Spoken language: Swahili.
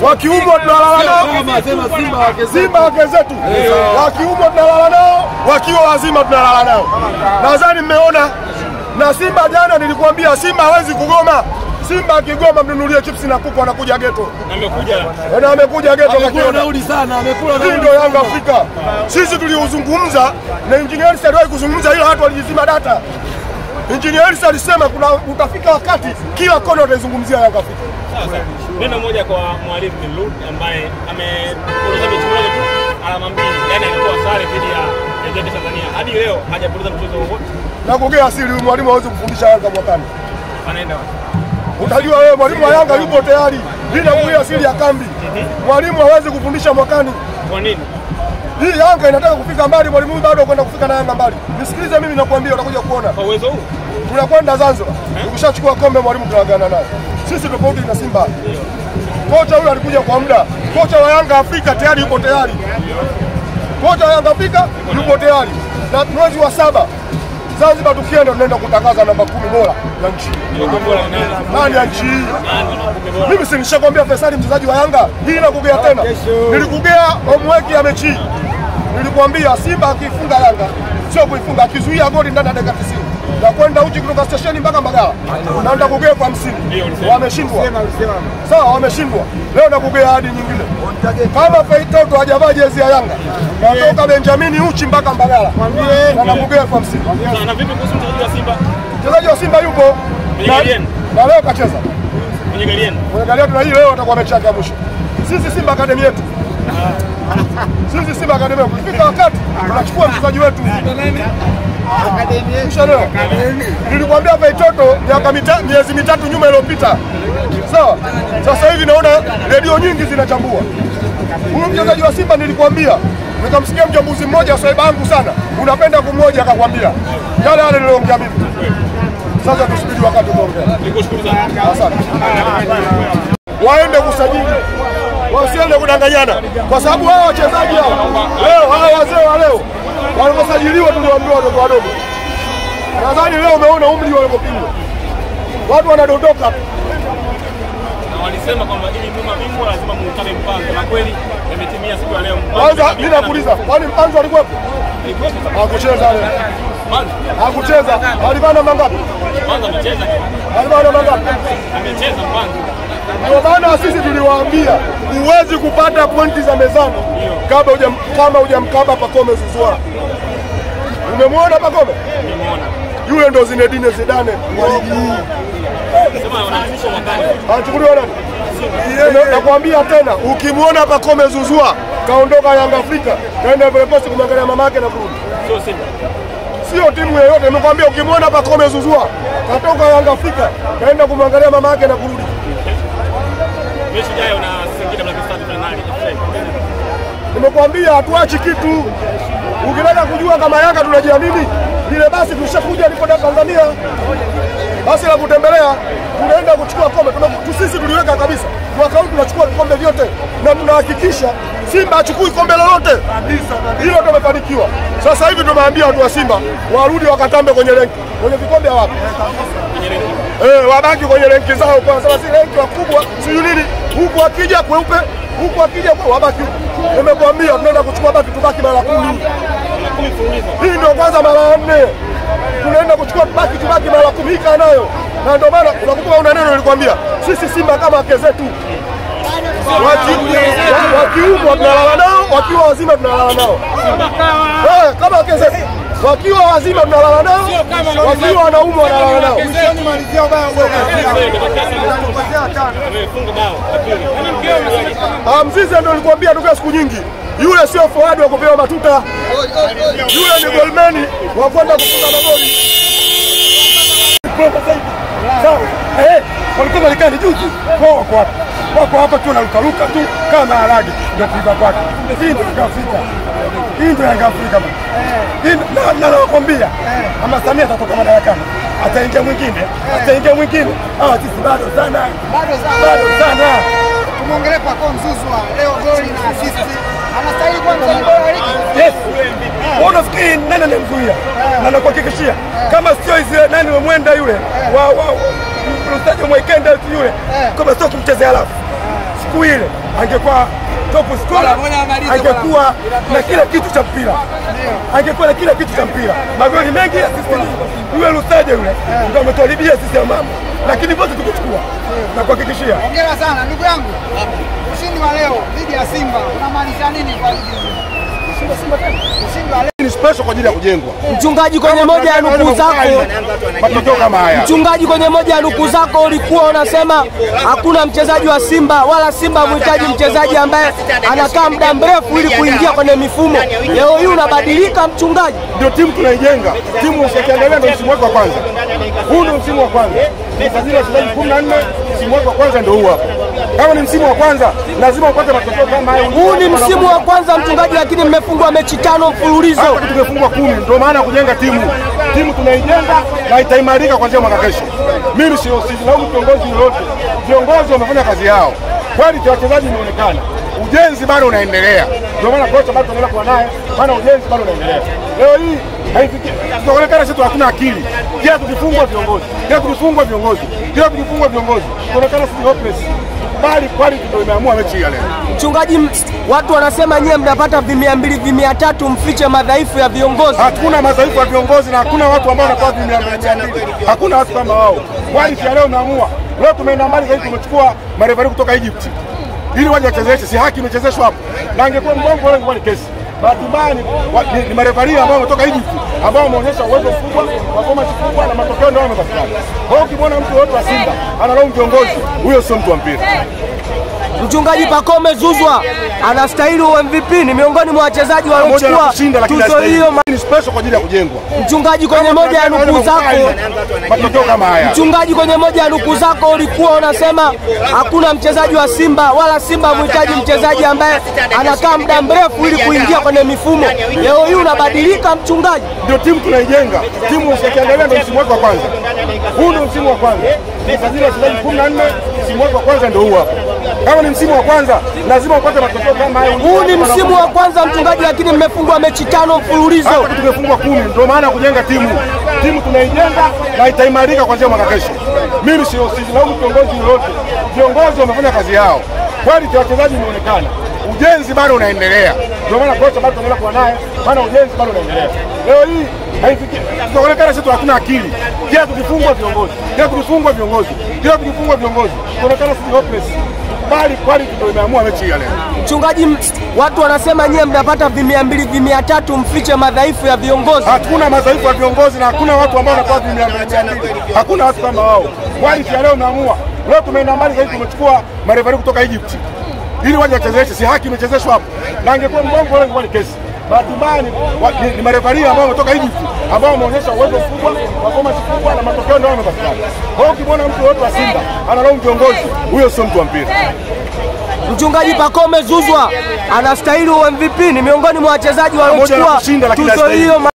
Wakiumwa tunalala nao. Simba wake zetu. Wakiumwa tunalala nao, wakiwa wazima tunalala nao. Nadhani mmeona. Na Simba jana nilikuambia Simba hawezi kugoma. Simba akigoma mnunulie chips na kuku anakuja geto. Amekuja. Na amekuja geto amekula nauli sana, amekula nauli. Ndio Yanga Afrika. Sisi tuliozungumza na Engineer Hersi aliwahi kuzungumza, ila watu walijizima data. Engineer Hersi alisema kuna utafika wakati kila kona utaizungumzia Yanga Afrika. Sasa neno moja kwa mwalimu Miloud ambaye amepoteza mechi moja tu alama 2, yani alikuwa sare dhidi ya JKT Tanzania. Hadi leo hajapoteza mchezo wowote. Na kuongea asili huyu mwalimu hawezi kufundisha Yanga mwakani. Anaenda wapi? Utajua wewe mwalimu wa Yanga yupo tayari. Bila kuia asili ya kambi. Mwalimu hawezi kufundisha mwakani. Kwa nini? Hii Yanga inataka kufika mbali, mwalimu huyu bado kwenda kufika na Yanga mbali. Nisikilize mimi nakwambia, utakuja kuona. Kwa uwezo huu tunakwenda Zanzibar. Ukishachukua kombe mwalimu tunaagana naye. Sisi tofauti na Simba. Kocha huyu alikuja kwa muda. Kocha wa Yanga Afrika tayari yupo tayari. Kocha wa Yanga Afrika yupo tayari. Na mwezi wa 7 Zanzibar tukienda tunaenda kutangaza namba 10 bora ya nchi. Nani ya nchi? Mimi si nishakwambia Faisal mchezaji wa Yanga, hii nakugea tena. Nilikugea homework ya mechi. Nilikwambia Simba akifunga Yanga, sio kuifunga, akizuia goli ndani ya dakika 90. Na kwenda uchi kutoka stesheni mpaka Mbagala. Na nitakugea kwa 50. Wameshindwa. Sawa, wameshindwa. Leo nakugea hadi nyingine. Kama Feitoto hajavaa jezi ya Yanga, natoka Benjamini uchi mpaka Mbagala. Na nakugea kwa 50. Na vipi kuhusu mchezaji wa Simba? Mchezaji wa Simba yupo. Na leo kacheza. Mwenye gari yenu. Mwenye gari yetu na hii leo atakuwa mechi yake ya mwisho. Sisi Simba Academy yetu. Sisi Simba Academy yetu. Ukifika wakati tunachukua mchezaji wetu. Nilikwambia Feitoto miezi mitatu nyuma iliyopita. Sawa? Sasa hivi naona redio nyingi zinachambua. Huyu mchezaji wa Simba nilikwambia, nikamsikia mchambuzi mmoja swaiba yangu sana, unapenda kummoja akakwambia yale yale niliongea mimi. Sasa tusubiri wakati utaongea. Nikushukuru sana. Asante. Waende kusajili. Wasiende kudanganyana. Kwa sababu hao wachezaji hao leo, hao wazee wa leo waliposajiliwa tuliwaambia watoto wadogo. Nadhani leo umeona umri walipopigwa. Watu wanadondoka. Na walisema kwamba ili nyuma bingwa lazima muukame Mpanzu, na kweli yametimia siku ya leo. Kwanza mimi nakuuliza, kwani Mpanzu alikuwepo? Alikuwepo. Hakucheza leo. Hakucheza. Alivaa namba ngapi? Mpanzu amecheza. Alivaa namba ngapi? Amecheza Mpanzu. Kwa maana sisi tuliwaambia huwezi kupata pointi za mezani kabla kama hujamkaba Pacome Zouzoua. Umemwona Pacome? Nimemuona. Yule ndo Zinedine Zidane wa ligi hii. Sema wanachukua mwakani. Anachukuliwa nani? Nakwambia tena, ukimwona Pacome Zouzoua kaondoka Yanga Afrika, kaenda Ivory Coast kumwangalia mamake na kurudi. Sio Simba. Sio timu yoyote. Nimekwambia ukimwona Pacome Zouzoua katoka Yanga Afrika, kaenda kumwangalia mamake na kurudi. Mechi ijayo na Singida Black Stars finali. Nimekwambia hatuachi kitu. Ukitaka kujua kama Yanga tunajiamini, lile basi tulishakuja lipo Tanzania. Basi la kutembelea, tunaenda kuchukua kombe. Sisi tuliweka kabisa. Mwaka huu tunachukua kombe vyote na tunahakikisha Simba achukui kombe lolote. Hilo tumefanikiwa. Sasa hivi tumeambia watu wa Simba warudi wakatambe kwenye renki. Kwenye vikombe hawapo. Wabaki kwenye renki zao kwa sababu si renki wakubwa, si nini. Huku akija kweupe, huku akija kwa wabaki. Nimekuambia tunaenda kuchukua baki tubaki mara 10. Hii ndio kwanza mara 4. Tunaenda kuchukua baki tubaki mara 10 hii kaa nayo. Na ndio maana unakumbuka una neno nilikwambia, sisi Simba kama wake zetu. Wakiumwa tunalala nao, wakiwa wazima tunalala nao. Kama wake zetu. Wakiwa wazima tunalala nao, wakiwa wanaumwa wanalala nao. Mzize ndio nilikwambia toka siku nyingi. Yule sio forward wa kupewa matuta. Yule ni goalman wa kwenda kufunga magoli. Sawa. Walikuwa Marekani juzi. Wao wako hapa. Wako hapa tu wanarukaruka tu kama maharage ndio kuiba kwake. Hii ndio Yanga Afrika. Hii ndio Yanga Afrika bwana. Hii na nakwambia Mama Samia atatoka madarakani. Ataingia mwingine, ataingia mwingine. Ah, sisi bado sana. Bado sana. Bado sana. Tumuongelee Pacome Zouzoua leo goli na assist. Anastahili kuwa mchezaji bora wa ligi. Yes. Wewe unafikiri nani anamzuia? Na nakuhakikishia kama sio hizi nani wamwenda yule wa Mstaji Mwekenda yule kama sio kumchezea alafu. Siku ile angekuwa top scorer, angekuwa na kila kitu cha mpira. Angekuwa na kila kitu cha mpira. Magoli mengi, assist nyingi. Yule Lusaje yule ndio ametuharibia sisi ya mama. Lakini wote tukuchukua. Na kuhakikishia. Hongera sana ndugu yangu. Ushindi wa leo dhidi ya Simba unamaanisha nini kwa ligi nzima? Ushindi wa leo ni special kwa ajili ya kujengwa. Mchungaji, kwenye moja ya nukuu zako, matokeo kama haya. Mchungaji, kwenye moja ya nukuu zako ulikuwa unasema hakuna mchezaji wa Simba wala Simba mhitaji mchezaji ambaye anakaa muda mrefu ili kuingia kwenye mifumo. Leo hii unabadilika mchungaji. Ndio timu tunaijenga. Timu usikiangalia ndio msimu wake wa kwanza. Huu ndio msimu wa kwanza. Msajili wachezaji 14, msimu wake wa kwanza ndio huu hapa. Kama ni msimu wa kwanza lazima upate matokeo kama haya. Huu ni msimu wa kwanza mchungaji, lakini mmefungwa mechi 5 mfululizo. Hata tumefungwa 10, ndio maana kujenga timu. Timu tunaijenga na itaimarika kuanzia mwaka kesho. Mimi silaumu kiongozi yoyote. Viongozi wamefanya kazi yao. Kweli wachezaji imeonekana. Ujenzi bado unaendelea. Ndio maana kocha bado tunaendelea kuwa naye, maana ujenzi bado unaendelea. Leo hii haifiki. Tunaonekana sisi hatuna akili. Kila tukifungwa viongozi, kila tukifungwa viongozi, kila tukifungwa viongozi, tunaonekana sisi hopeless. Bali kweli ndio imeamua mechi ya leo. Mchungaji, watu wanasema nyie mnapata 200 300 mfiche madhaifu ya viongozi. Hakuna madhaifu ya viongozi na hakuna watu ambao wanapata 200. Hakuna watu kama wao. Kweli ya leo imeamua. Leo tumeenda mbali zaidi, tumechukua marefari kutoka Egypt. Ili waje wachezeshe, si haki imechezeshwa hapo. Na angekuwa mbongo wale ingekuwa ni kesi. Bahati mbaya ni marefari ambao wametoka Egypt ambao wameonyesha uwezo mkubwa, performance kubwa na matokeo ndio yamepatikana. Kwa hiyo ukimwona mtu yote wa Simba analaumu viongozi, huyo sio mtu wa mpira. Mchungaji, Pacome Zouzoua anastahili MVP, ni miongoni mwa wachezaji waliochukua tuzo hiyo. Ni special kwa ajili ya kujengwa. Mchungaji, kwenye moja ya nukuu zako, matokeo kama haya. Mchungaji, kwenye moja ya nukuu zako ulikuwa unasema hakuna mchezaji wa Simba wala Simba mhitaji mchezaji ambaye anakaa muda mrefu ili kuingia kwenye mifumo. Leo hii unabadilika mchungaji. Ndio timu tunaijenga. Timu usikiangalia ndio msimu wake wa kwanza. Huu ndio msimu wa kwanza. Msajili wachezaji 14, msimu wake wa kwanza ndio huu hapa. Kama ni msimu wa kwanza lazima upate matokeo kama haya. Huu ni msimu wa kwanza mchungaji, lakini mmefungwa mechi 5 mfululizo. Hata tumefungwa 10, ndio maana kujenga timu. Timu tunaijenga na itaimarika kuanzia mwaka kesho. Mimi silaumu kiongozi yoyote. Viongozi wamefanya kazi yao. Kweli wachezaji imeonekana. Ujenzi bado unaendelea. Ndio maana kocha bado tunaendelea kuwa naye, maana ujenzi bado unaendelea. Leo hii haifiki. Tunaonekana sisi hatuna akili. Kila tukifungwa viongozi, kila tukifungwa viongozi, kila tukifungwa viongozi, tunaonekana sisi hopeless. Bali kweli ndio imeamua mechi ya leo. Mchungaji, watu wanasema nyie mnapata 200 300 mfiche madhaifu ya viongozi. Hakuna madhaifu ya viongozi na hakuna watu ambao wanapata 200. Hakuna watu kama wao. Kweli ya leo imeamua. Leo tumeenda mbali zaidi, tumechukua marefari kutoka Egypt. Ili waje wachezeshe, si haki imechezeshwa hapo. Na angekuwa mbongo wale ingekuwa ni kesi. Bahati mbaya ni marefari ambao wametoka Egypt ambao wameonyesha uwezo mkubwa, performance kubwa na matokeo ndio yamepatikana. Kwa hiyo ukimwona mtu yote wa Simba analaumu viongozi, huyo sio mtu wa mpira. Mchungaji, Pacome Zouzoua anastahili MVP, ni miongoni mwa wachezaji waliochukua tuzo hiyo.